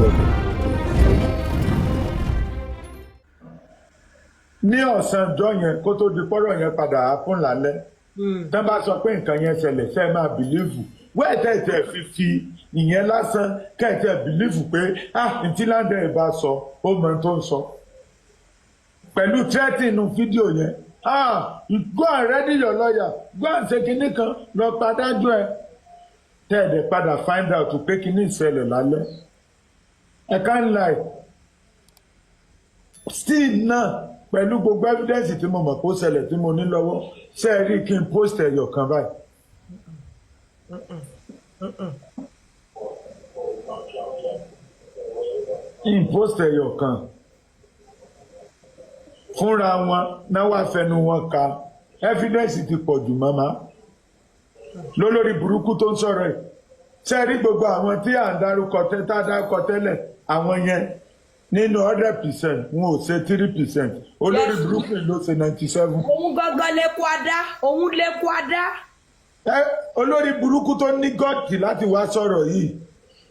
Welcome. Ní ọ̀sán ọjọ́ yẹn, kó tó di pọ́rọ̀ yẹn padà á fún lálẹ́, tán bá sọ pé nǹkan yẹn ṣẹlẹ̀, ṣe máa believe wẹ́ẹ̀tẹ̀ẹ̀tẹ̀ fífi ìyẹn lásán kẹ́ẹ̀tẹ̀ believe pé, ah, ntí Láńdẹ̀ ẹ̀ bá sọ, ó mọ tó ń sọ pẹ̀lú threatening inú fídíò yẹn? Ah, go and ready your lawyer, go and ṣe kinní kan, lọ padájọ́ ẹ. Tẹ́ẹ̀dẹ̀ padà find out pé kinní ìṣẹ̀lẹ̀ lálẹ́. I can't lie. Still náà, pẹ̀lú gbogbo evidence tí mo mọ̀ kó ṣẹlẹ̀, tí mo ní lọ́wọ́, ṣe é rí kí n post ẹ̀yọ̀ kan báyìí? Kí n post ẹ̀yọ̀ kan fúnra wọn náà, wá fẹnu wọn ka. Evidence ti pọ̀ jù mọ́mọ́ lólórí burúkú tó ń sọ̀rọ̀ ẹ̀. Ṣe rí gbogbo àwọn tí à ń dárúkọ tẹ́, tá a dárúkọ tẹ́lẹ̀, àwọn yẹn nínú 100%, wọn ò ṣe 3%. Olórí burúkú ló ṣe 97. Òun gangan lẹ́kọ́ adá, òun lẹ́kọ́ adá. Ẹ olórí burúkú tó ní guts láti wá sọ̀rọ̀ yìí,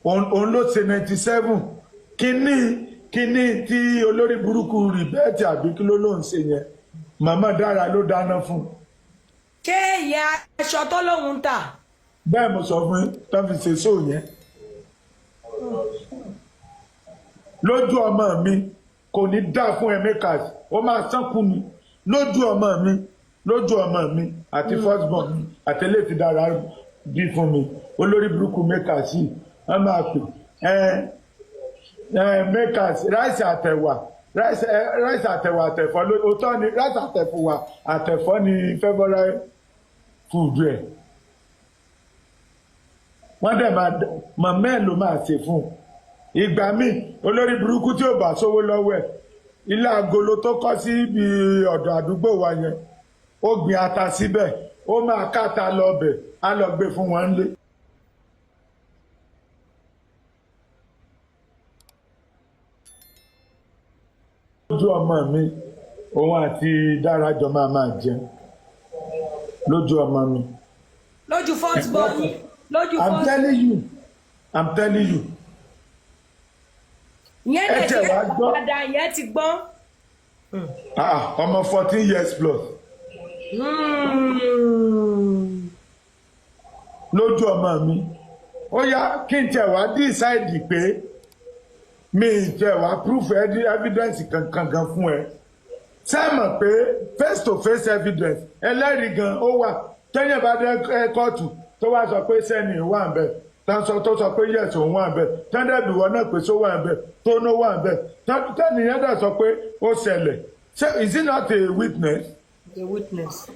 òun ló ṣe 97. Kínní kínní tí olórí burúkú rìbẹ́ẹ̀tì àbí kí ló ló ń ṣe yẹn, màmá dára ló dáná fún. Ṣé ìyẹn aṣọ tó lóun ń tà? Bẹ́ẹ̀ mo sọ fún yín, tó fi ṣe sóò yẹn lójú ọmọ mi, kò ní dá fún Emeka, ó máa sánkú mi lójú ọmọ mi, lójú ọmọ mi àti first born mi àtẹlẹ ti dára bí fún mi. Olórí burúkú mẹ́ka sí wọ́n máa pè ẹ ẹ mẹ́ka. Rice àtẹ̀wà, rice àtẹ̀wà àtẹ̀fọ́, òótọ́ ni. Rice àtẹ̀fọ́ àtẹ̀fọ́ ni favourite food rẹ̀. Wọ́n dẹ̀ máa màmá ẹ̀ ló máa ṣe fún un. Ìgbà míì, olórí burúkú tí ò bá sówó lọ́wọ́ ẹ̀, ilé agolo tó kọ́ sí ibi ọ̀dọ̀ àdúgbò wa yẹn, ó gbin ata síbẹ̀, ó máa káta lọ bẹ̀, á lọ gbé fún wọn lé. Lójú ọmọ mi, òun àti Dáràjọ máa máa jẹun lójú ọmọ mi. Lójú first born yín, lójú I'm first. telling you, I'm telling you. Ìyẹn Ẹ dẹ̀ ti tẹ̀ wá gbọ́. padà, ìyẹn ti gbọ́n. Ah, ọmọ 14 years plus. Lójú ọmọ mi. Ó yá, kí n tẹ̀ wá decide pé mi ì tẹ̀ wá proof evidence kankan gan fún ẹ. Ṣé ẹ mọ̀ pé face to face evidence, ẹlẹ́rìí gan ó wà? Tẹ́yìn bá dé kóòtù, tó wá sọ pé sẹ́ni wà ń bẹ̀, tó sọ pé yes, òun wà ń bẹ̀, tẹ́ndẹ̀bì wọn náà pé só wà ń bẹ̀, tó ní wà ń bẹ̀, tẹ́nìyẹn dẹ̀ sọ pé ó ṣẹlẹ̀, ṣé is it not a witness? The witness.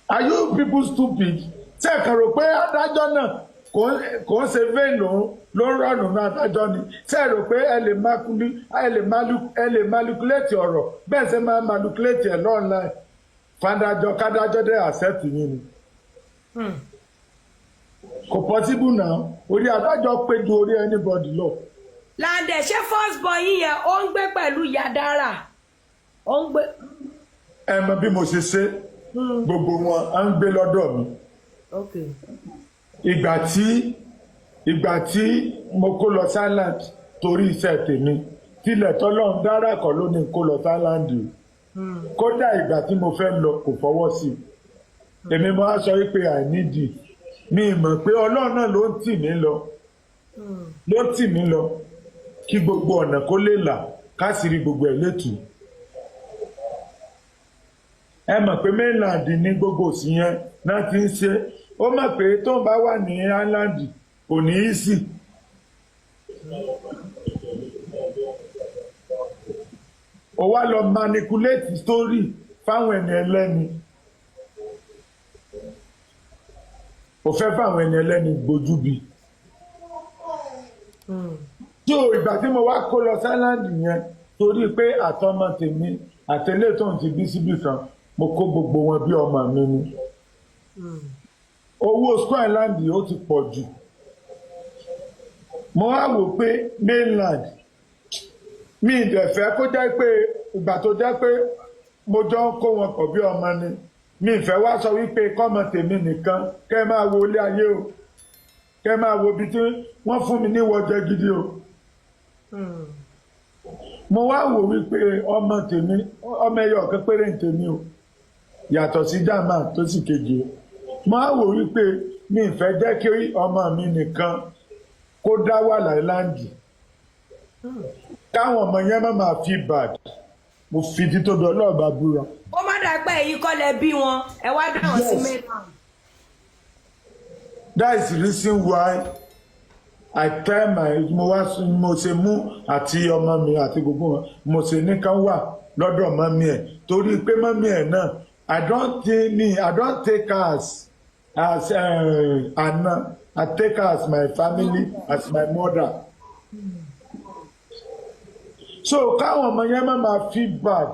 Are you people stupid? Ṣé ẹ kàn rò pé adájọ́ náà kò ń ṣe vein lòun ló ń rọrùn ní adájọ́ ni? Ṣé ẹ rò pé ẹ lè manipulate ọ̀rọ̀ bẹ́ẹ̀ ṣe máa manipulate ẹ̀ online fàdájọ́, kádájọ́ dé accept yín ni? Kò possible now. Orí adájọ́ pé ju orí anybody lọ. Láǹdẹ̀, ṣé first born yín yẹn, ó ń gbé pẹ̀lú ìyá Dára? Ó ń gbé. Ẹ mọ bí mo ṣe ṣe, gbogbo wọn á ń gbé lọ́dọ̀ mi. Ìgbà tí mo kó lọ Thailand torí iṣẹ́ tèmi, tilẹ̀ tọ́lọ́run dára kọ́ ló ní kó lọ Thailand o. Kódà ìgbà tí mo fẹ́ lọ, kò fọwọ́ sí i. Èmi mo á sọ wípé I need it. Mi mọ̀ pé Ọlọ́run náà ló ń tì mí lọ, ló ń tì mí lọ kí gbogbo ọ̀nà kó lè là, káṣírí gbogbo ẹ̀ létù. Ẹ mọ̀ pé mainland ní gbogbo òsì yẹn náà ti ń ṣe. Ó mọ̀ pé tó ń bá wà ní island, kò ní í sì. Ó wá lọ manipulate story fáwọn ẹni ẹlẹ́ni, ó fẹ́ fáwọn ẹni ẹlẹ́ni gbójú bi. Tí o ìgbà tí mo wá kó lọ s'island yẹn, torí pé àtọmọ tèmi àtẹlẹ tó ń ti bí síbì kan, mo kó gbogbo wọn bí ọmọ mi ni. Owó square land ó ti pọ̀ jù. Mo wá wò pé mainland, mi ì dẹ̀ fẹ́ kó jẹ́ pé ìgbà tó jẹ́ pé mo jọ ń kó wọn pọ̀ bí ọmọ ni, mi ì fẹ́ wá sọ wípé kọ́mọ tèmi nìkan. Kẹ́ ẹ máa wo ilé ayé o, kẹ́ ẹ máa wo ibi tí wọ́n fún mi ní wọ́jẹ gidi o. Mo wá wò wípé ọmọ tèmi, ọmọ ẹyọ kan péré ń tèmi o, yàtọ̀ sí dàmà tó sì kejì o. Mo wá wò wípé mi ì fẹ́ jẹ́ kí ọmọ mi nìkan kó dá wà láìláńdì, káwọn ọmọ yẹn má máa fi bad. Mo fi títóbi ọlọ́ọ̀bá búra. Ó má dà pé èyí kọ́ lẹ bí wọn, ẹ wá dáhùn sí Yes. mainland. That is the reason why I tell my, mo wá, mo ṣe mú àti ọmọ mi àti gbogbo wọn, mo ṣe ní kán wà lọ́dọ̀ mummy ẹ̀, torí pé mummy ẹ̀ náà, I don't think me, I don't take her as àna. I take her as my family, as my mother. So káwọn ọmọ yẹn má máa feel bad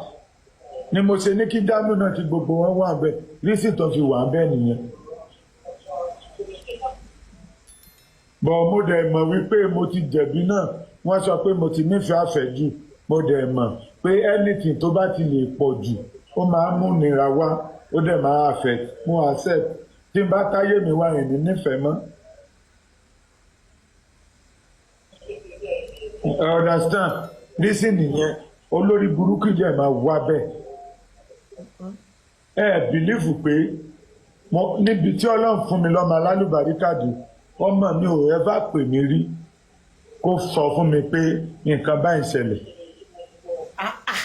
ni mo ṣe ní kí Jamiu náà ti gbogbo wọn wà bẹ́ẹ̀. Reason tó fi wà bẹ́ẹ̀ nìyẹn. Bọ̀ mo dẹ̀ mọ̀ wípé mo ti jẹ̀bi náà. Wọ́n sọ pé mo ti nífẹ̀ẹ́ àfẹ́jù. Mo dẹ̀ mọ̀ pé anything tó bá ti lè pọ̀ jù, ó máa ń mú nira wá, ó dẹ̀ máa affect. Mo accept, tí n bá táyé mi wá yẹn ní nífẹ̀ẹ́ mọ́. I understand reason nìyẹn. Olórí burúkú jẹ́ máa wá bẹ́ẹ̀. Ẹ believe pé níbi tí Ọlọ́run fún mi lọ́mọ alálùbáríkàdì, ọmọ mi ò ever pè mí rí kó sọ fún mi pé nǹkan báyìí ṣẹlẹ̀. Ah, ah.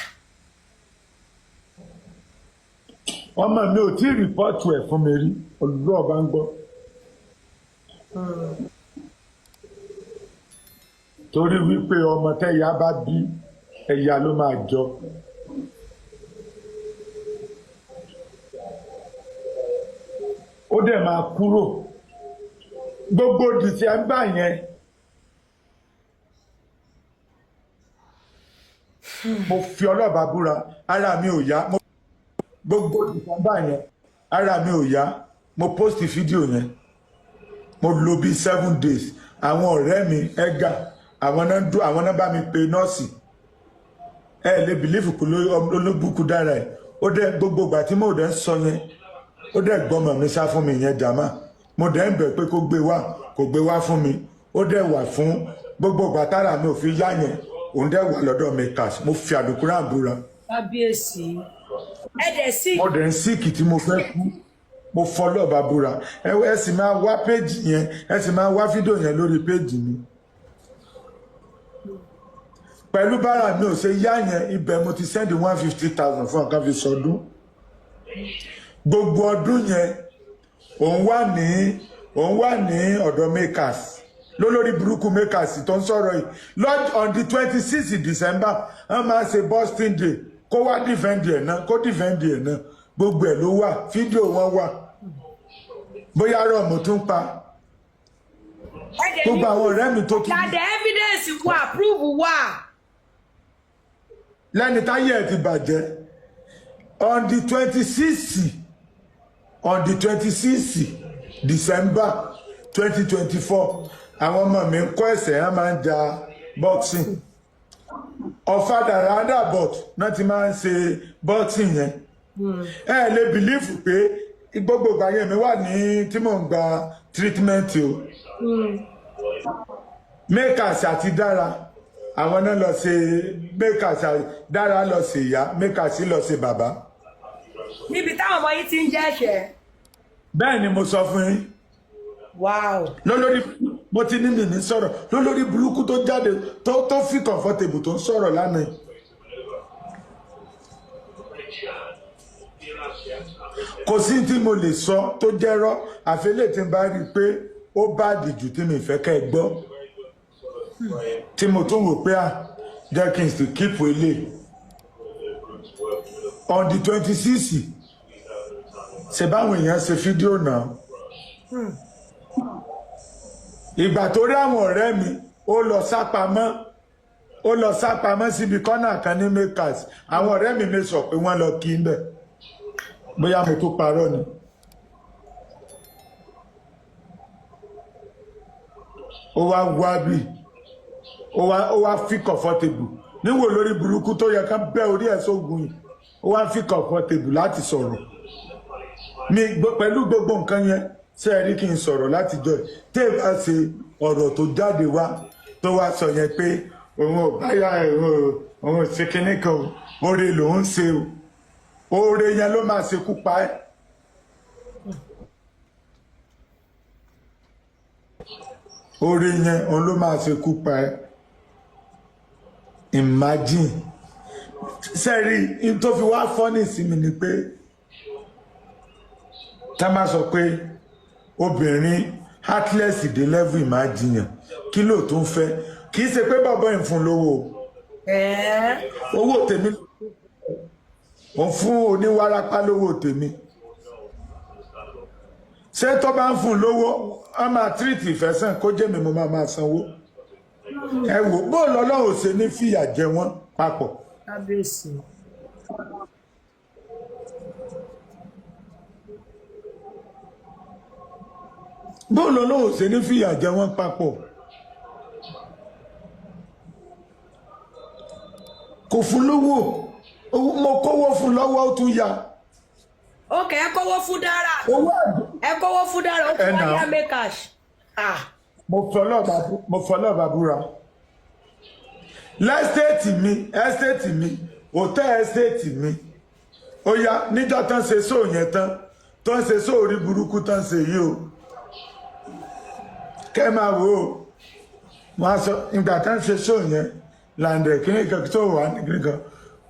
Ọmọ mi ò tí ì report ẹ̀ fún mi rí. Olúwa ń gbọ́. Torí wípé ọmọ tẹ́yà bá bí, ẹ̀yà ló máa jọ. Ó dẹ̀ máa kúrò gbogbo December yẹn. Mo fi ọlọ́ba búra, ara mi ò yá. Gbogbo December yẹn, ara mi ò yá. Mo post fídíò yẹn, mo lò bíi 7 days. Àwọn ọ̀rẹ́ mi ẹ̀gà, àwọn náà dún, àwọn náà bá mi pe nọ́ọ̀sì. Ẹ lè believe kò olóbùkún dára ẹ̀. Ó dẹ̀ gbogbo ìgbà tí mo dẹ̀ ń sọ yẹn, ó dẹ̀ gbọ́mọ mi sá fún mi yẹn jàmá. Mo dẹ̀ ń bẹ̀ pé kó gbé wá, kò gbé wá fún mi. Ó dẹ̀ wà fún gbogbo ìgbà tára mi ò fi yá yẹn, òun dẹ̀ wà lọ́dọ̀ mi kà. Mo fi àlùkùrá búra. Kábíyèsí, ẹ dẹ̀ sí. Mo dẹ̀ ń sick tí mo fẹ́ kú. Mo fọlọ́ọ̀bá búra. Ẹ sì máa wá péjì yẹn, ẹ sì máa wá fídíò yẹn lórí péjì mi. Pẹ̀lú bára mi ò ṣe yá yẹn, ibẹ̀ mo ti send 150,000 fún ọ̀kan fi sọdún. Gbogbo ọdún yẹn, òun wà ní ọ̀dọ̀ makers, lólórí burúkú makers tó ń sọ̀rọ̀ yìí. Lord, on the 26 December, wọ́n máa ṣe Boston Day, kó wá defend ẹ̀ náà, kó defend ẹ̀ náà. Gbogbo ẹ̀ ló wà, fídíò wọn wà. Bóyá rọ̀ mo tún pa Ẹ dẹ̀ ní gbogbo àwọn ọ̀rẹ́ mi tó tún dàdẹ evidence wà, proof wà. Lẹ́ni táyé ẹ̀ ti bàjẹ́, on the 26 December 2024, àwọn ọmọ mi ń kọ́ ẹ̀sẹ̀, ẹ̀ máa ń ja boxing. Ọ̀fadà roundabout náà ti máa ń ṣe boxing yẹn. Ẹ lè believe pé gbogbo ìgbà yẹn mi wà ní tí mò ń gba treatment o. Makers àti Dára, àwọn náà lọ ṣe. Makers Dára lọ ṣe ìyá, Makers lọ ṣe bàbá. Níbi táwọn ọmọ yìí ti ń jẹ́ṣẹ̀. Bẹ́ẹ̀ ni mo sọ fún yín. Lólórí mo ti ní mi ní sọ̀rọ̀, lólórí burúkú tó jáde tó fi comfortable tó ń sọ̀rọ̀ lánàá yìí. Kò sí tí mo lè sọ tó jẹ́rọ́, àfẹ́lẹ́ tí n bá rí i pé ó bá dìjú tí mi fẹ́ kẹ́ ẹ gbọ́, tí mo tún wò pé à jẹ́ kí n sì keep ilé. On the 26, ṣe báwọn èèyàn ṣe fídíò náà. Ìgbà tó rí àwọn ọ̀rẹ́ mi, ó lọ sápamọ́ síbi kọ́nà kan ní makers. Àwọn ọ̀rẹ́ mi mi sọ pé wọ́n lọ kí n bẹ̀. Bóyá mo tó parọ́ ni. Ó wá wá bí ó wá fi comfortable níwò lórí burúkú tó yẹ ká bẹ́ orí ẹ̀ sógun yìí. Ó wá fi comfortable láti sọ̀rọ̀ mi pẹ̀lú gbogbo nǹkan yẹn. Ṣé ẹ rí kí n sọ̀rọ̀ látijọ́ ẹ̀ tẹ́ ẹ bá ṣe ọ̀rọ̀ tó jáde wá tó wá sọ yẹn pé Òun ò báyà ẹ̀, òun ò ṣe kinní kan o, oore lòun ń ṣe o. Oore yẹn ló máa ṣekú pa ẹ́. Oore yẹn òun ló máa ṣekú pa ẹ́. Imagine. Sẹ́rí n tó fi wá funny sí mi ni pé tá a máa sọ pé obìnrin heartless dé level imagine, kí ló tó ń fẹ́? Kì í ṣe pé bàbá ẹ̀ ń fún lówó o. Owó tèmi ò fún oníwárápá lówó tèmi. Ṣé tó bá ń fún lówó, a máa treat ìfẹ́sàn kó jẹ́ mi mo máa sanwó. Ẹ wò bó lọ́lọ́run ṣe ní fìyà jẹ wọ́n papọ̀. Kábíyèsí. Bó lọ́lọ́run ṣe ní fìyà jẹ wọ́n papọ̀. Kò fún lówó, mo kówó fún lọ́wọ́, ó tún ya. Ok, ẹ kówó fún Dára. Owó àjọ. Ẹ kówó fún Dára, ó Ẹ tún wá nà. yá Mekash. Ah. Mo fọlọ́ọ̀bà búra. L'estate mi, estate mi, hotel estate mi, ó yá níjọ́ tán ṣe sóò yẹn tán, tán ṣe sóò orí burúkú tán ṣe yìí o. Kẹ́ máa wò ó, wọ́n á sọ ìgbà tán ṣe sóò yẹn làǹdẹ̀ kíní kan tó wà ní kíní kan.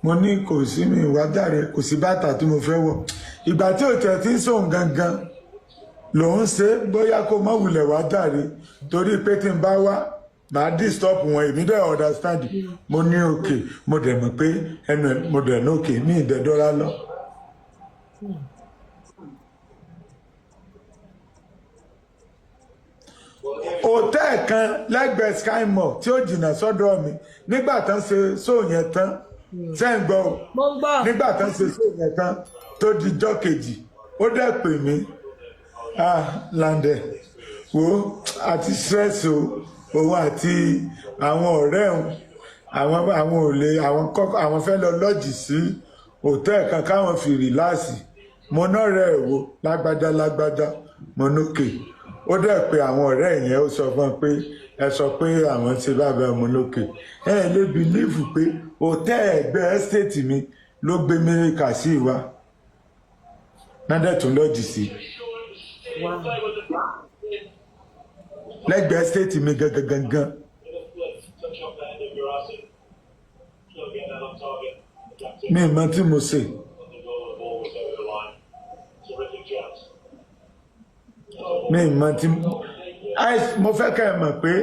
Mo ní kò sí mi ìwà jáde, kò sí bàtà tí mo fẹ́ wọ̀. Ìgbà tí òtẹ̀ tí ń sóun gangan lòun ṣe bóyá kó mọ̀ wulẹ̀ wá jáde, torí pé tí n bá wá màá disturb wọn. Èmi dẹ̀ understand. Mo ní òkè, mo dẹ̀ mọ̀ pé ẹnu ẹ̀, mo dẹ̀ ní òkè ní ìdẹ́dọ́lá lọ. Hòtẹ́ẹ̀ kan lẹ́gbẹ̀ẹ́ Sky Mall tí ó jìnnà sọ́dọ̀ mi, nígbà tán ṣe sóò yẹn tán, ṣé ń gbọ́ o? Mo ń gbọ́. Nígbà tán ṣe sóò yẹn tán, tó di jọ́ kejì, ó dẹ̀ pè mí, "Ah, Landẹ, wo àti stress o." Òun àti àwọn ọ̀rẹ́ òun, àwọn ò lè, àwọn kọ́kọ́ àwọn fẹ́ lọ lọ́ọ̀jì sí hòtẹ́ẹ̀ kan káwọn fi relax. Mo náà rẹ̀ ẹ̀ wo lágbájá lágbájá. Mo nókè. Ó dẹ̀ pé àwọn ọ̀rẹ́ yẹn, ó sọ fún un pé ẹ sọ pé àwọn ṣe bàbá. Mo lókè. Ẹ lè believe pé hòtẹ́ẹ̀ ẹgbẹ́ estate mi ló gbé mẹ́ríkà sí ìwà náà dẹ̀ tún lọ́ọ̀jì sí lẹ́gbẹ̀ẹ́ estate mi gangan gangan. Mi ì mọ tí mo ṣe. Mi ì mọ tí mo fẹ́ kẹ́ ẹ mọ̀ pé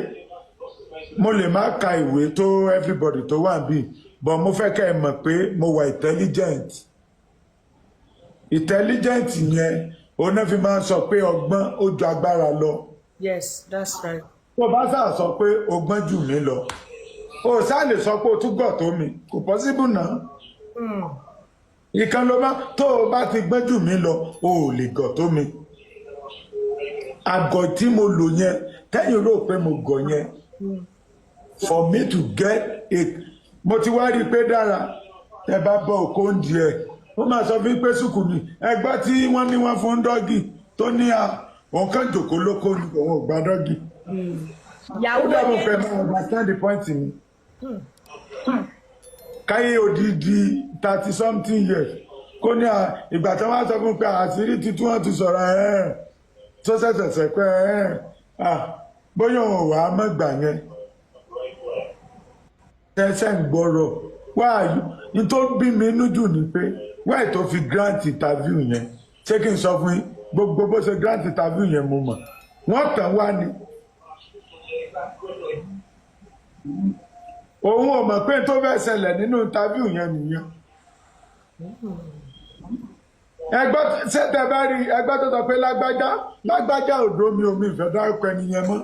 mo lè má ka ìwé tó everybody tó wà níbí, but mo fẹ́ kẹ́ ẹ mọ̀ pé mo wà intelligent. Intelligent yẹn, òun náà fi máa ń sọ pé ọgbọ́n ó ju agbára lọ. Yes, that's right. Tó bá sáà sọ pé o gbọ́n jù mí lọ, o sáà lè sọ pé o tún gọ̀ tó mi. Kò possible náà. Ìkan ló bá tó o bá ti gbọ́n jù mí lọ, o ò lè gọ̀ tó mi. Àgọ̀ tí mo lò yẹn, tẹ́yìn rò pé mo gọ̀ yẹn, for me to get it. Mo ti wá rí i pé dára ẹ bá bọ òkó ń di ẹ, ó máa sọ fún pé sùkùn ni ẹgbẹ́ tí wọ́n ní wọ́n fún doggy tó ní à òun kàn jòkó lóko ni, òun ò gba doggy. Ìyàwó Ó dàbọ̀ yẹn pé máa understand the point mi. Káyé odidi 30 something years, kó ní à ìgbà tí wọ́n á sọ fún pé àṣírí tuntun wọn ti sọ̀rọ̀ ẹ̀ tó ṣẹ̀ṣẹ̀ṣẹ̀ pé ẹ̀ à bóyá òun wà á mọ̀ gbà yẹn tẹ́sẹ̀ ń gbọ́rọ̀ wáyé ní tó bí mi inú jù ni pé wáyé tó fi grant interview yẹn. Ṣé kí n sọ fún yín, gbogbo bó ṣe grant interview yẹn, mo mọ̀ wọ́n tàn wá ni. Òun ò mọ̀ pé tó fẹ́ ṣẹlẹ̀ nínú interview yẹn nìyẹn. Ẹgbẹ́ ṣé tẹ bá rí ẹgbẹ́ tó sọ pé lágbájá lágbájá òdó mi ò mi ìfẹ́ dárúkọ ẹni yẹn mọ́,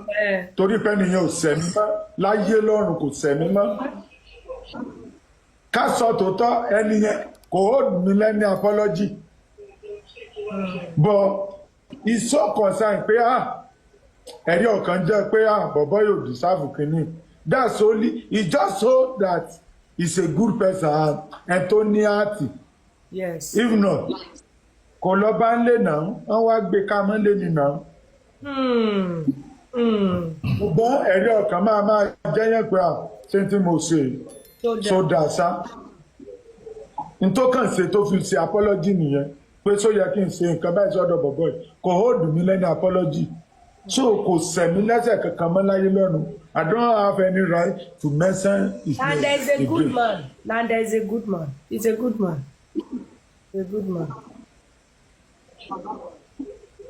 torí pé ẹni yẹn ò sẹ̀mí mọ́ láyé lọ́run, kò sẹ̀mí mọ́. Ká sọ tòótọ́, ẹni yẹn kò hold mi lẹ́ni apology, but it's so concerned pé ah, ẹ̀rí ọ̀kan jẹ́ pé ah, bọ̀bọ́ yóò deserve kínní. That's only it, just so that he's a good person and ẹ̀ tó ní àtì. If not, kò lọ bá ń lé náà, wọ́n wá gbé ká mọ́ lé ní náà. Ṣùgbọ́n ẹ̀rí ọkàn máa jẹ́yàn pé à ṣé tí mo ṣe Tó dáa. tó dáa sá. N tó kàn ṣe tó fi ṣe apology nìyẹn, pé só yẹ kí n ṣe nǹkan báyìí sọ́dọ̀ bọ̀bọ̀ yìí. Kò hold mi lẹ́ni apology, so kò sẹ̀mí lẹ́sẹ̀ kankan mọ́ láyé lọ́run. I don't have any right to mention his name Lande is a good again. man. Lande is a good man. He's a good man. He's a good man.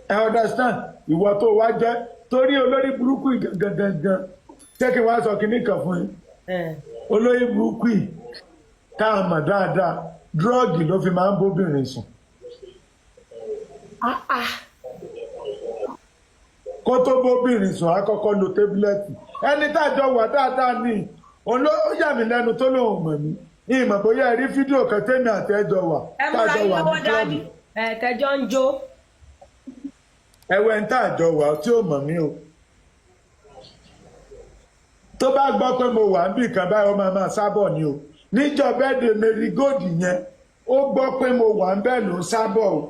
Ẹ understand? Ìwọ tó wá jẹ́ torí olórí burúkú yìí gangan gangan, jẹ́ kí n wá sọ kinní kan fún yín. Olórí burúkú yìí tá a mọ̀ dáadáa, drug ló fi máa ń bóbìnrin sùn. Ah ah. Kó tó bóbìnrin sùn, á kọ́kọ́ lo tablet. Ẹni tá a jọ wà dáadáa ní òun ló ó yà mí lẹ́nu tó lóun mọ̀ mí. Ìmọ̀ bóyá ẹ rí fídíò kan tẹ́mi àti ẹjọ́ wà Ẹ tá múra a jọ yín wà ní lọ́wọ́ dání. club. Ẹ tẹjọ́ ń jó. Ẹwẹ́ ń tá a jọ wà tí ò mọ̀ mí o. Tó bá gbọ́ pé mo wà níbì kan báyìí, ó máa sábọ̀ ni o. Níjọ́ birthday Mary Gold yẹn, ó gbọ́ pé mo wà ń bẹ́ẹ̀ ló ń sábọ̀ o.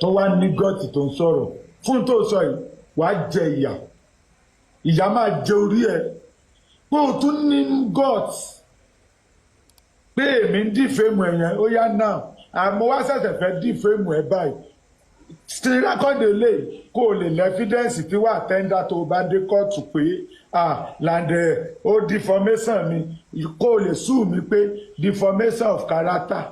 Tó wá ní guts tó ń sọ̀rọ̀ fún tó sọ yìí, wàá jẹ ìyà, ìyà máa jẹ orí ẹ pé o tún ní guts pé èmi ń defame ẹ yẹn. Ó yá náà, àmọ́ wá ṣẹ̀ṣẹ̀ fẹ́ defame ẹ báyìí, screen record lè kó o lè lẹ́ evidence tí wàá tender tó o bá dé kóòtù pé, ah, Lande ó deformation mi, kó o lè sue mi pé deformation of character.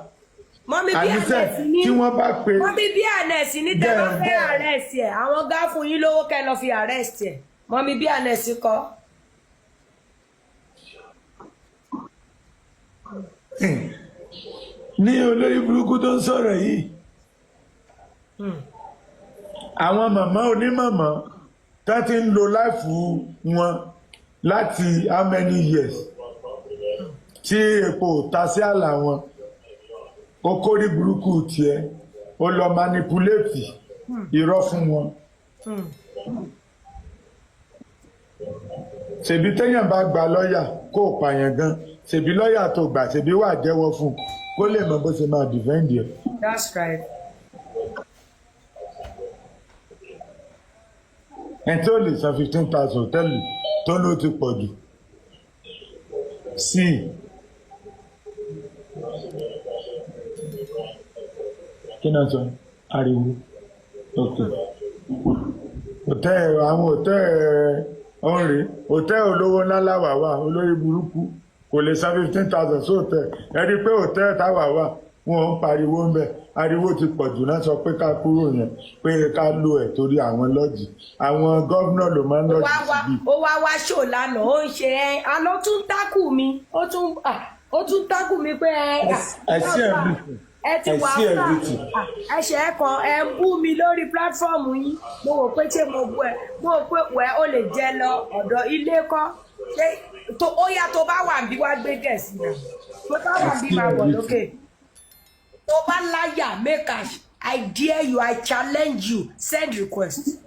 Mummy Àníṣe BNS ní tí wọ́n bá pe Mummy BNS ní tẹ́ bá fẹ́ Bẹ́ẹ̀. arrest ẹ̀, àwọn gá fún yín lówó kẹ́ lọ fi arrest ẹ̀. Mummy BNS kọ́. Ní olórí burúkú tó ń sọ̀rọ̀ yìí, àwọn màmá onímọ̀mọ́ tó ti ń lo life wọn láti how many years tí epo ò ta sí àlà wọn, ó kórí burúkú tiẹ̀, ó lọ manipulate irọ́ fún wọn. Ṣèbí téèyàn bá gba lọ́ọ̀yà kó o pààyàn gan, ṣèbí lọ́ọ̀yà tó gbà, ṣèbí wà jẹ́wọ́ fún un kó lè mọ bó ṣe máa defend ẹ̀. That's right. Ẹni tó lè san 15,000 tẹ́lẹ̀ tó ló ti pọ̀ jù sí i. Kí náà sọ ariwo? Ok, hòtẹ́ẹ̀, àwọn hòtẹ́ẹ̀ ọ̀rẹ́, hòtẹ́ẹ̀ olówó ńlá láwà wà. Olórí burúkú kò lè san 15,000 sí hòtẹ́ẹ̀. Ẹ rí i pé hòtẹ́ẹ̀ táwà wà, wọn ń pariwo ń bẹ̀. Ariwo ti pọ̀ jù náà, sọ pé ká kúrò yẹn, pé ká lo ẹ̀ torí àwọn lọ́ọ̀jì, àwọn governor ló máa ń lọ́ọ̀jì Wá wá síbí. Ó wá wá ṣò lánàá, ó ń ṣe ẹ àná, tún tákù mi, ó tún tákù mi pé ẹ I see everything. Ẹ ti I wà see fà everything. Ẹ ṣe ẹ kan ẹ ń bú mi lórí platform yín. Mo wò pé ṣé mo bú ẹ? Mo wò pé wẹ́ ó lè jẹ lọ ọ̀dọ̀ ilé kọ́ ṣé tó ó yá. Tó bá wà bí wá gbé gẹ̀ẹ́sì náà, tó bá wà bí máa bọ̀ lókè, tó bá láyà, make I dare you, I challenge you, send request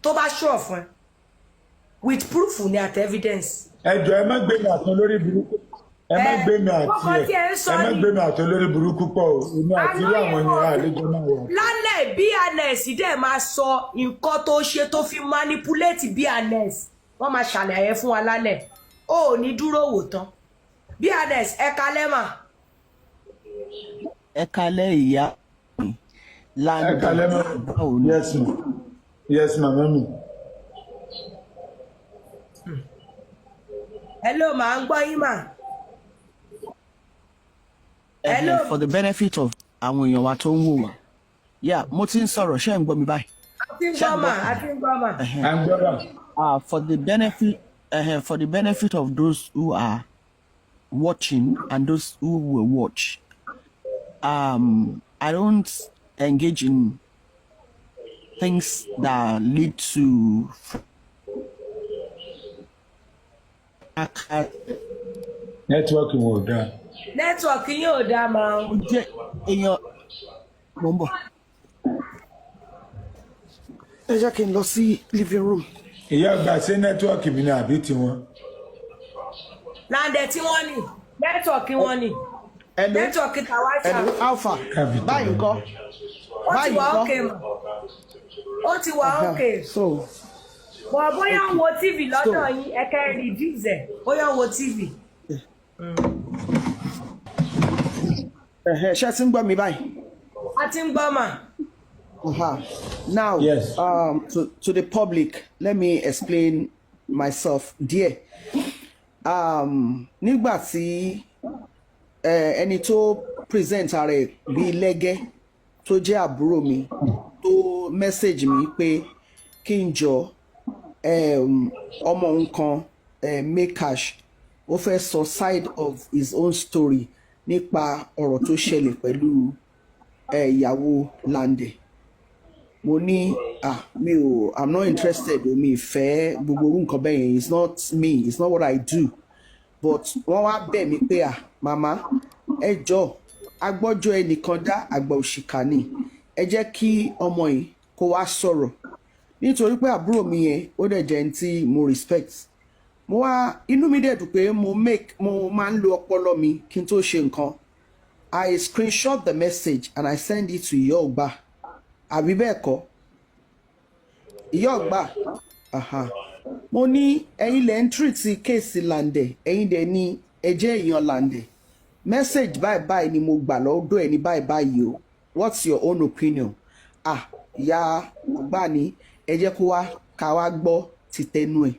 tó bá sure fún ẹ with proof ni àti evidence. Ẹ jọ̀ọ́, ẹ má gbé mi àti olórí burúkú, ẹ má gbé mi àti Kọ́kọ́ tí ẹ ń sọ ẹ má ni. gbé mi àti olórí burúkú pọ̀ o. Èmi àti irú àwọn yẹn àlejò náà wà. Lálẹ́, BNS dẹ̀ máa sọ nǹkan tó ṣe tó fi manipulate BNS. Wọ́n máa ṣàlàyé fún wa lálẹ́. Ó ò ní dúró wò tán. BNS, ẹ kalẹ́ mà. Ẹ kalẹ́, ìyá mi. Ẹ kalẹ́ mọ́. Báwo ni? Yes ma, yes ma, mummy. Hello, màá ń gbọ́ yín mà. Hello. For the benefit of àwọn èèyàn wa tó ń wò wá, yeah, mo ti ń sọ̀rọ̀, ṣé ẹ̀ ń gbọ́ mi báyìí? A ti ń gbọ́ mà, a ti ń gbọ́ mà. À ń gbọ́ bà. For the benefit of those who are watching and those who will watch, I don't engage in things that lead to fracas. Network wọn ò dáa. Network yín ò dáa máa ń. Ó jẹ́ èèyàn, mo ń bọ̀. Ẹ jẹ́ kí n lọ sí living room. Ìyá ọgbà, ṣé network mi ni àbí tiwọn? Láǹdẹ̀ tí wọ́n ní network wọn ni. Hello. Network tàwa ṣá. Hello, Alpha. Báyìí ńkọ́? Ó ti Báyìí wà ńkọ́? Okay mà, ó ti wà okay. So Bọ̀ bóyá ń wo TV lọ́dọ̀ So- yín, ẹ kẹ́ reduce ẹ̀, bóyá ń wo TV. Ẹ̀hẹ̀, ṣé ẹ ti ń gbọ́ mi báyìí? A ti ń gbọ́ mà. Now, Yes. To the public, let me explain myself díẹ̀. Nígbà tí ẹni tó present ara ẹ̀ bíi Lẹ́gẹ́, tó jẹ́ àbúrò mi, tó message mi pé kí n jọ ọmọ òun kan, Make Cash, ó fẹ́ sọ side of his own story nípa ọ̀rọ̀ tó ṣẹlẹ̀ pẹ̀lú ìyàwó Lande. Mo ní, "Ah, mi ò, I'm not interested o, mi ì fẹ́ gbogbo orú nǹkan bẹ́ẹ̀ yẹn. It's not me, it's not what I do." But wọ́n wá bẹ̀ mí pé, "Ah, màmá, ẹ jọ, agbọ́jọ́ ẹnìkan dá àgbà òṣìkà ni, ẹ jẹ́ kí ọmọ yìí kó wá sọ̀rọ̀," nítorí pé àbúrò mi yẹn, ó dẹ̀ jẹ́ ẹni tí mo respect. Mo wá, inú mi dẹ̀ dùn pé mo make, mo máa ń lo ọpọlọ mi kí n tó ṣe nǹkan. I screenshot the message and I send it to Ìyá Ọgbà, àbí bẹ́ẹ̀ kọ́, Ìyá Ọgbà? Aha. Mo ní ẹ̀yin lẹ́ ń treat case Lande, ẹ̀yin dẹ̀ ni ẹ jẹ́ èèyàn Lande. Message báyìí báyìí ni mo gbà lọ́dọ̀ ẹ̀ ní báyìí báyìí o, what's your own opinion? Ah, Ìyá Ọgbà ní ẹ jẹ́ kó wá, ká wá gbọ́ ti tẹnu ẹ̀,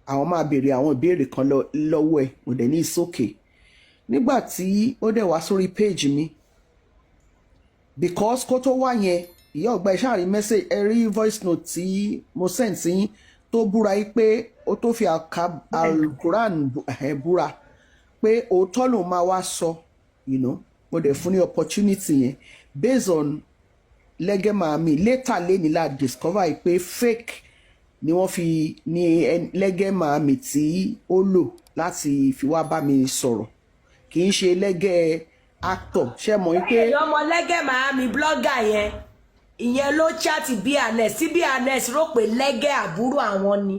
àwọn máa béèrè àwọn ìbéèrè kan lọ́wọ́ ẹ̀. Mo dẹ̀ ní it's okay. Nígbà tí ó dẹ̀ wá sórí page mi, because kó tó wá yẹn, Ìyá Ọgbà, ẹ ṣáà rí message, ẹ rí voice note tí mo send sí yín tó búra yìí pé ó tó fi Alukuran búra pé òótọ́ lòun máa wá sọ. Mo dẹ̀ fún ní opportunity yẹn based on Lẹ́gẹ́ Màmí. Later lẹ́ni la discover yìí pé fake ni wọ́n fi ní Lẹ́gẹ́ Màmí tí ó lò láti fi wá bá mi sọ̀rọ̀, kì í ṣe Lẹ́gẹ́ actor. Ṣe mọ̀ wípé Èèyàn ọmọ Lẹ́gẹ̀ Màámi blogger yẹn, ìyẹn ló chat bns tí bns rò pé Lẹ́gẹ̀ àbúrò àwọn ni.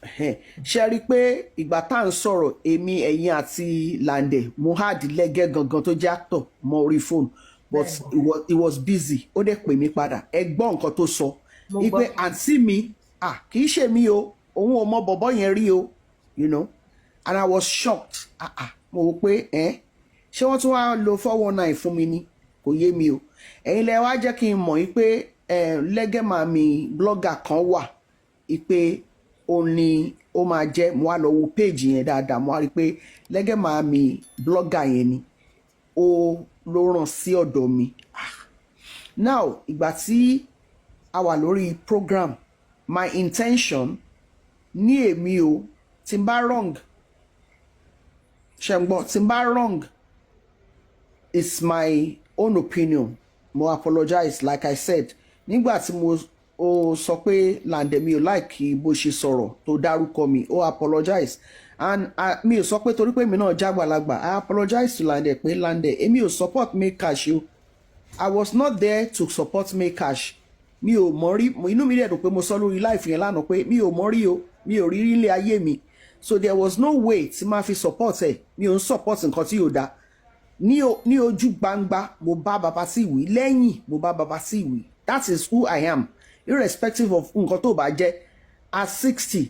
Ẹhẹ́n. Ṣe rí i pé ìgbà tá à ń sọ̀rọ̀, èmi, ẹ̀yin àti Lande, mo add Lẹ́gẹ́ gangan tó jẹ́ actor mọ́ orí fóònù, but he was busy. Ó dẹ̀ pè mí padà. Ẹ gbọ́ nǹkan tó sọ Mo wípé gbọ́. àǹtí mi, ah, kì í ṣe mi o, òun ò mọ bọ̀bọ̀ yẹn rí o, and I was shocked. Ah ah, mo wò pé ẹ ṣé wọ́n tún wá lo 419 fún mi ni? Kò yé mi o. Ẹ̀yin lẹ wá jẹ́ kí n mọ̀ yín pé Lẹ́gẹ́ Màmí blogger kan wà pé ó ní ó máa jẹ́. Mo wá lọ wo page yẹn dáadáa, mo wá rí i pé Lẹ́gẹ́ Màmí blogger yẹn ni ó ló ràn sí ọ̀dọ̀ mi. Ah. Now, ìgbà tí a wà lórí program, my intention ní èmi o, tí n bá wrong, ṣe ń gbọ́, tí n bá wrong, it's my own opinion, mo apologize. Like I said, nígbà tí mo ó sọ pé Lande, mi ò like bó ṣe sọ̀rọ̀ tó dárúkọ mi, ó apologize and mi ò sọ pé torí pé mi náà jágbàlagbà. I apologize to Lande pé, "Lande, èmi ò support Make Cash o. I was not there to support Make Cash. Mi ò mọ̀ rí." Inú mi dẹ̀ dùn pé mo sọ lórí live yẹn lánàá pé mi ò mọ̀ rí o, mi ò rí rí ilé ayé mi, so there was no way tí máa fi support ẹ̀. Mi ò ń support nǹkan tí yóò dáa ní ojú gbangba. Mo bá bàbá sí ìwí lẹ́yìn, mo bá bàbá sí ìwí. That is who I am, irrespective of nǹkan tó bá jẹ́. At 60,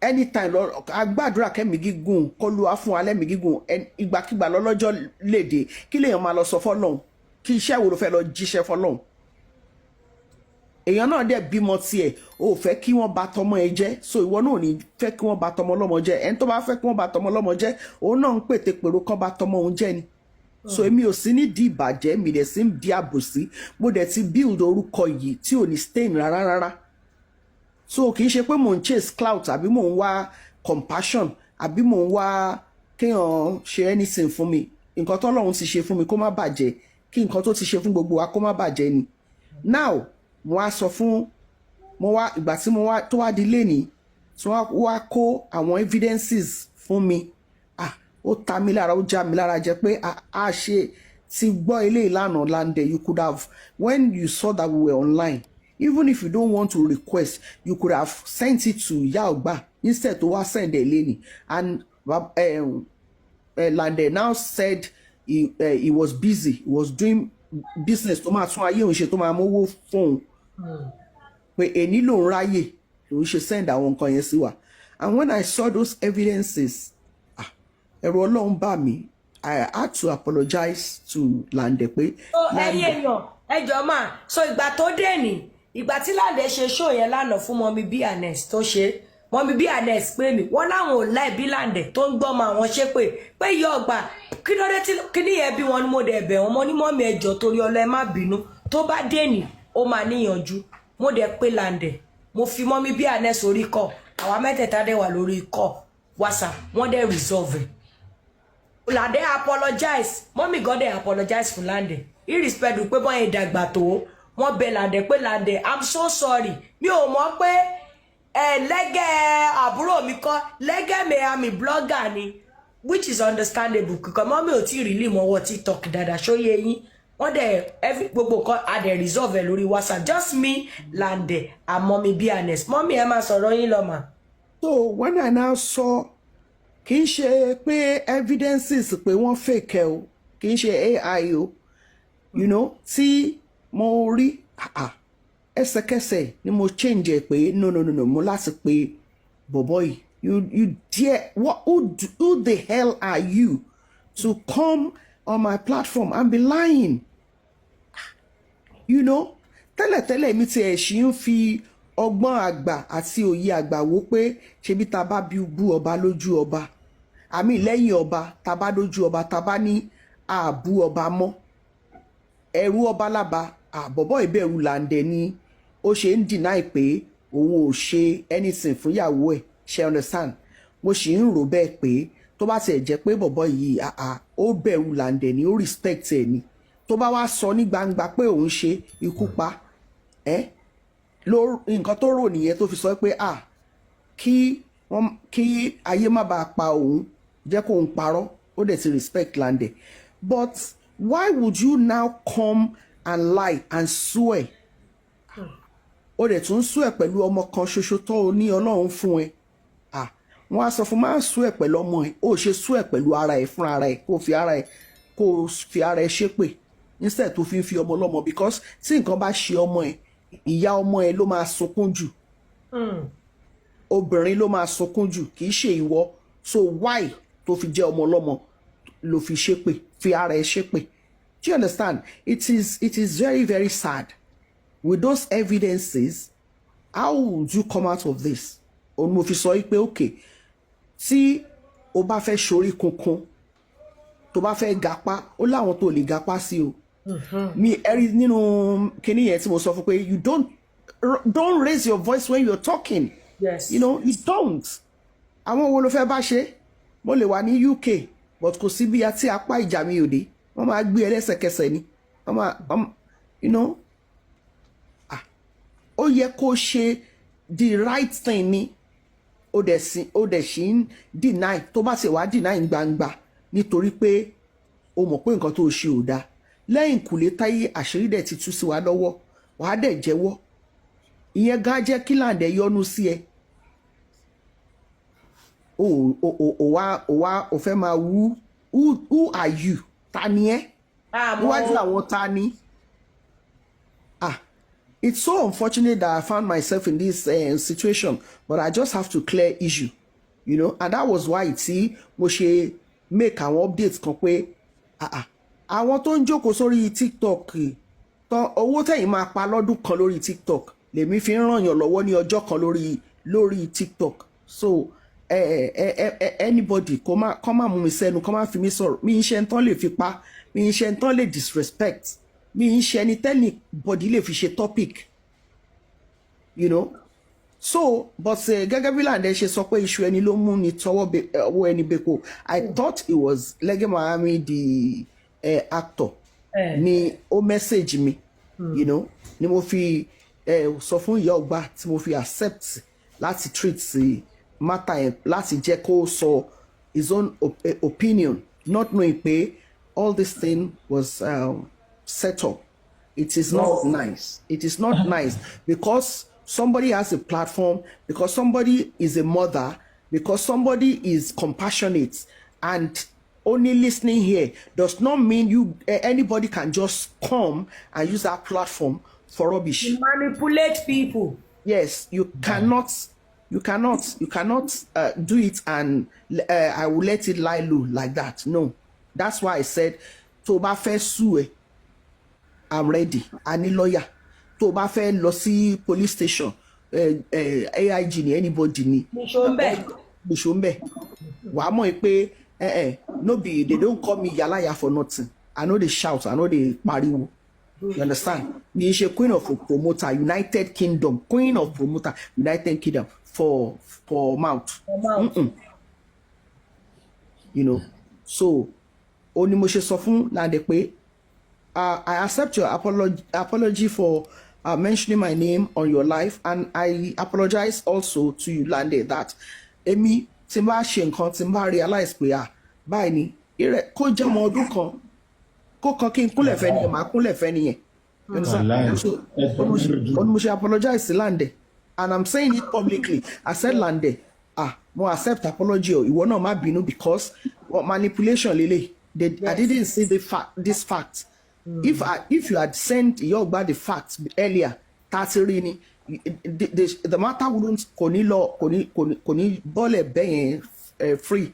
anytime lọ agbàdúrà kẹ́mi gígùn kọlu á fún alẹ́ mi gígùn. Ìgbàkigbà lọ́lọ́jọ́ léde. Kí lèèyàn máa lọ sọ fọ́lọ́hún? Kí iṣẹ́ wo ló fẹ́ lọ jíṣẹ́ fọ́lọ́hún? Èèyàn náà dẹ̀ bímọ tiẹ̀, o ò fẹ́ kí wọ́n bà tọmọ ẹ jẹ́, so ìwọ náà ò ní fẹ́ kí wọ́n bà tọmọ ọlọ́mọ jẹ́. Ẹni tó bá fẹ́ kí wọ́n bà tọmọ ọlọ́mọ jẹ́, òun náà ń pètè pèrò kán bà tọmọ òun jẹ́ ni. So èmi ò sí nídìí ìbàjẹ́ mi, dẹ̀ sí ń di àbòsí. Mo dẹ̀ ti build orúkọ yìí tí ò ní stain rárá rárá, so kì í ṣe pé mò ń chase clout, àbí mò ń wá compassion, àbí mò ń wá kéèyàn ṣe anything fún mi. Nǹkan tọ́lọ́run ti ṣe fún mi, kó má bàjẹ́, kí nǹkan tó ti ṣe fún gbogbo wa kó má bàjẹ́ ni. Now, mo wá sọ fún mo wá, ìgbà tí mo wá tó wá di lénìí, tí wọ́n wá kó àwọn evidences fún mi, ah, ó ta mí lára, ó já mi lára jẹ pé a ṣe ti gbọ́ ilé ìlànà. Lande, you could have, when you saw that we were online, even if you don't want to request, you could have sent it to Ìyá Ọgbà instead tó wá send ẹ̀ lénìí. And Lande now said He was busy, he was doing business tó máa tún ayé òun ṣe, tó máa mówó fóun, pé èní lòun ráyè lòun ṣe send àwọn nǹkan yẹn sí wa. And when I saw those evidences, ah, ẹ̀rù Ọlọ́run bà mí. I had to apologize to Lande pé So ẹ̀yin èèyàn, ẹ jọ̀ọ́ mà. So ìgbà tó dé ní, ìgbà tí Lande ṣe show yẹn lánàá fún Mummy B&S tó ṣe, Mummy B&S pé mi wọ́n láwọn ò láì bí Lande tó ń gbọ́mọ àwọn ṣépè pé ìyá ọgbà, kí ló dé tí kíní yẹn bí wọn ni. Mo dẹ̀ bẹ̀ wọ́n, mo ní, "Mummy, ẹ jọ̀ọ́, torí ọlọ́, ẹ má bínú. Tó bá dé ní, ó máa níyànjú." Mo dẹ̀ pé Lande, mo fi Mummy B&S orí kọ, àwa mẹ́tẹ̀ẹ̀ta dẹ̀ wà lórí kọ WhatsApp, wọ́n dẹ̀ resolve ẹ̀. Lande apologize, mummy gan dẹ̀ apologize fún Lande, irrespective pé bọ́n yẹn dàgbà tó. Wọ́n bẹ Lande pé, "Lande, I'm so sorry, mi ò mọ̀ pé ẹ lẹ́gẹ̀ àbúrò mi kọ́ lẹ́gẹ̀ mi, àmì blogger ni," which is understandable kíkọ́ mummy ò tí ì really mọ́wọ́ TikTok dáadáa. Ṣóyè yín? Wọ́n dẹ̀ every gbogbo nǹkan a dẹ̀ resolve ẹ̀ lórí WhatsApp, just me, Lande and Mummy B&S. Mummy, ẹ máa sọ̀rọ̀ yín lọ mà. So when I now saw, kì í ṣe pé evidences pé wọ́n fake ẹ o, kì í ṣe AI o, tí mo rí, ah, ah, ẹsẹ̀kẹsẹ̀ ni mo change ẹ pé no, no, no, no, mo láti pe bọ̀bọ̀ yìí. You dare what? Who the hell are you to come on my platform and be lying? Tẹ́lẹ̀tẹ́lẹ̀, mi ti ẹ̀ ṣì ń fi ọgbọ́n àgbà àti òye àgbà wò pé ṣebí ta bá bí bú ọba lójú ọba, àmì lẹ́yìn ọba, ta bá lójú ọba, ta bá ní àbú ọba mọ́, ẹrú ọba lába àbọ̀bọ̀ ìbẹ̀rù Làǹdẹ̀ ni ó ṣe ń deny pé òun ò ṣe anything fún ìyàwó ẹ̀. Ṣe understand? Mo sì ń rò bẹ́ẹ̀ pé tó bá tiẹ̀ jẹ́ pé bọ̀bọ̀ yìí, àà, ó bẹ̀rù Làǹdẹ̀ ni, ó respect ẹ̀ ni, tó bá wá sọ ní gbangba pé òun ṣe ikú pa ẹ́ ló, nǹkan tó rò nìyẹn tó fi sọ pé à kí wọ́n kí ayé má bàa pa òun, jẹ́ kóun parọ́. Ó dẹ̀ ti respect Lande, but why would you now come and lie and swear? Ó dẹ̀ tún swear pẹ̀lú ọmọ kan ṣoṣo tó o ní Ọlọ́run fún ẹ. Ah, wọ́n á sọ fún, máa swear pẹ̀lú ọmọ ẹ, ó ṣe swear pẹ̀lú ara ẹ fúnra ara ẹ, kó o fi ara ẹ ṣépè instead tó fi ń fi ọmọ ọlọ́mọ, because tí nǹkan bá ṣe ọmọ ẹ, ìyá ọmọ ẹ ló máa sunkún jù, obìnrin ló máa sunkún jù, kì í ṣe ìwọ. So why tó fi jẹ́ ọmọ ọlọ́mọ ló fi ṣépè, fi ara ẹ ṣépè? Do you understand? It is very, very sad. With those evidences, how would you come out of this? Òun mo fi sọ yìí pé okay, tí o bá fẹ́ ṣorí kunkun, tó bá fẹ́ gapá, ó láwọn tó lè gapá sí o. Mi ẹ̀rí nínú kinní yẹn tí mo sọ fún pé you don't raise your voice when you're talking. You don't. Àwọn wo ló fẹ́ bá ṣe? Mo lè wà ní UK, but kò sí bí àti apá ìjà mi ò dé, wọ́n máa gbé ẹ lẹ́sẹ̀kẹsẹ̀ ni. Wọ́n máa ah, ó yẹ kó ṣe the right thing ni. Ó dẹ̀ sì ń deny. Tó bá sì wá deny gbangba nítorí pé o mọ̀ pé nǹkan tó ṣe ò dáa, lẹ́yìn kùlé táyé, àṣírí dẹ̀ ti tú sí wa lọ́wọ́, wàá dẹ̀ jẹ́wọ́. Ìyẹn gá jẹ́ kí Làǹdẹ yọ́nú sí ẹ. O wá o fẹ́ máa wú. Who are you? Ta ni ẹ́ Àmọ́ níwájú àwọn ta ni? Ah, it's so unfortunate that I found myself in this situation, but I just have to clear issue, and that was why tí mo ṣe make àwọn updates kan pé ah ah, àwọn tó ń jókòó sórí TikTok tán, owó tẹ̀yìn máa pa lọ́dún kan lórí TikTok lèmi fi ń ràn yàn lọ́wọ́ ní ọjọ́ kan lórí TikTok. So ẹ ẹ ẹ anybody kó má mú mi sẹ́nu, kó má fi mí sọ̀rọ̀. Mi ń ṣe tán lè fi pa, mi ń ṣe tán lè disrespect, mi ń ṣe ẹni t'anybody lè fi ṣe topic. So but gẹ́gẹ́ bí Lande ṣe sọ pé iṣu ẹni ló mú ni tọwọ́ ọwọ́ ẹni bẹ́kọ̀, I thought it was Lege Miami, the actor, ni ó message mi, ni mo fi sọ fún ìyá ọgbà tí mo fi accept láti treat sí matter yẹn, láti jẹ́ kó sọ his own opinion, not knowing pé all this thing was set up. It is not nice. It is not nice because somebody has a platform, because somebody is a mother, because somebody is compassionate and Only listening here does not mean you anybody can just come and use that platform for rubbish. Manipulate people. Yes, you cannot do it and I will let it lie low like that. No, that's why I said, tó o bá fẹ́ sue ẹ, I'm ready. A ní lawyer. Tó o bá fẹ́ lọ sí police station, AIG ni, anybody ni. Nìṣó ń bẹ̀. Nìṣó ń bẹ̀. Wàá mọ̀ pé no be they don't call me yalaya for nothing. I no dey shout, I no dey pariwo. You understand? Mi ṣe queen of promoter United Kingdom, queen of promoter United Kingdom for mouth. For mouth. So ó ní mo ṣe sọ fún Lande pé I accept your apology for mentioning my name on your live, and I apologize also to you, Lande, that èmi tí n bá ṣe nǹkan, tí n bá realize pé, ah, báyìí ni ìrẹ kó jẹ́ ọmọ ọdún kan kó kan kí n kúnlẹ̀ fẹ́ nìyẹn, màá kúnlẹ̀ fẹ́ nìyẹn. You understand? Wàláì. So Ẹ jọ mí lójú. ó ní mo ṣe apologize sí Lande, and I'm saying it publicly. I said, "Lande, ah, mo accept apology o. Ìwọ náà má bínú because what manipulation lele they, I didn't see the fact, this fact. If you had sent Ìyá the facts earlier, thirty rí ni the matter wouldn't kò ní lọ, kò ní bọ́lẹ̀ bẹ́yẹn free.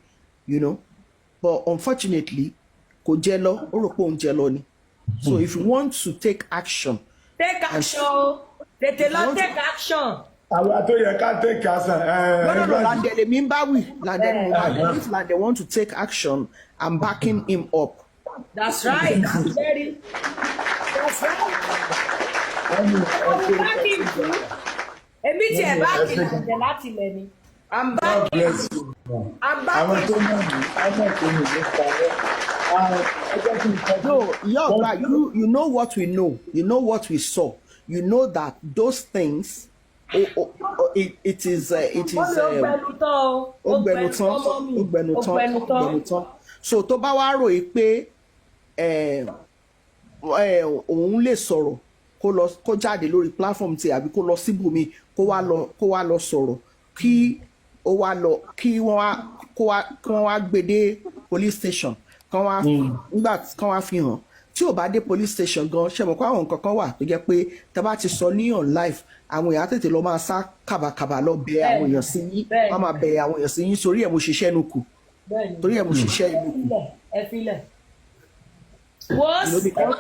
But unfortunately, kò jẹ́ lọ, ó rò pé òun jẹ́ lọ ni. So if you want to take action, Take action o, tètè lọ take action. Àwa tó yẹ ká take action. No, Lande lèmi ń bá wí. Lande ni mo bá wí. If Lande want to take action, I'm backing him up. That's right, very, that's right. Mo bá kí n kú, èmi tiẹ̀ bá kí Lande láti lẹ̀ ni. I'm God backing. bless you. I'm Àwọn backing. tó mọ̀ mí, wọ́n mọ̀ pé mi ò ní parọ́. Ẹ jẹ́ kí n sọ. No, Ìyá Ọgbà, you know what we know. You know what we saw. You know that those things, oh, it Ó is lè ó gbẹnu tán o. Ó gbẹnu tán, ọmọ mi. ó gbẹnu Ó tán, gbẹnu ó tán. gbẹnu tán. So tó bá wá rò yìí pé òun lè sọ̀rọ̀, kó lọ, kó jáde lórí platform tí àbí kó lọ síbòmí, kó wá lọ sọ̀rọ̀, kí ó wá lọ, kí wọ́n wá kó wá kí wọ́n wá gbé dé police station, kán wá nígbà kán wá fi hàn. Tí ò bá dé police station gan, ṣe mọ̀ pé àwọn nǹkan kan wà tó jẹ́ pé tá bá ti sọ ní on live, àwọn èèyàn á tètè lọ máa sá kàbàkàbà lọ bẹ àwọn èèyàn sí yín. Wọ́n máa bẹ àwọn èèyàn sí yín sórí ẹ̀ mo ṣiṣẹ́ nu kù. Torí ẹ̀ mo ṣiṣẹ́ inú kù. Ẹ filẹ̀, ẹ filẹ̀. Wọ́n You know, because